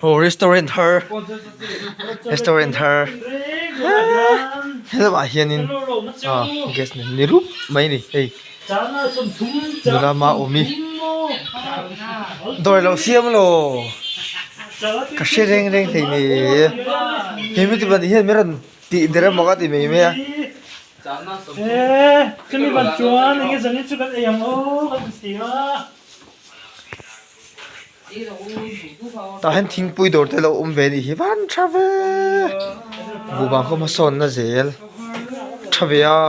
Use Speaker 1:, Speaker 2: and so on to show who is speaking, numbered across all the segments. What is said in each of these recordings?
Speaker 1: Aw restaurant thar restaurant thar helamah hianin ah gas ni rup mai a ni hei nula maawmi dawr lo siam law ka hre reng reng thei ni he mi te pahnih hian min rawn tih der emaw ka ti mai mai a. Tah hian thingpui dawr te lo awm ve anih hi van tha ve buhbang khaw hmasawn na zel tha ve a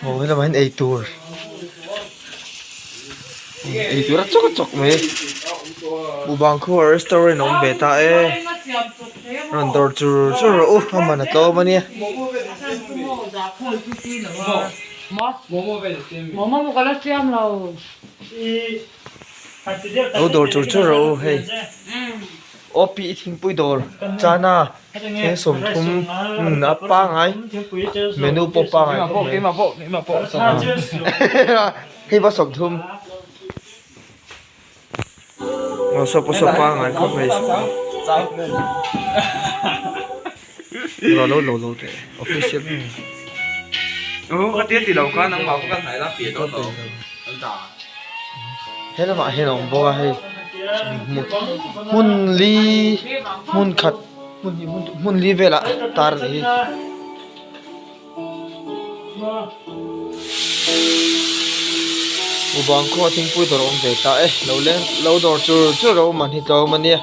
Speaker 1: aw helamah hian eitur eitur a chawk a chawk mai buhbang khaw restaurant a awm ve ta e rawn dawr chur chur rawh u a man a tlawm ania. Lo dawr chur chur rawh u hei OP thingpui dawr chana thleng 30 a pangai menu pawh pangai khawp mai hei va 30 aw saw pawh saw pangai khawp mai lo lo lo lo teh official he lamah hian a awm bawk a hei hmun li hmun khat hmun hnih hmun thum hmun li velah tar a nih hi. Bawngkhaw thingpui dawr a awm ve ta e lo leng lo dawr chur chur a awm an hi tlawm a nia.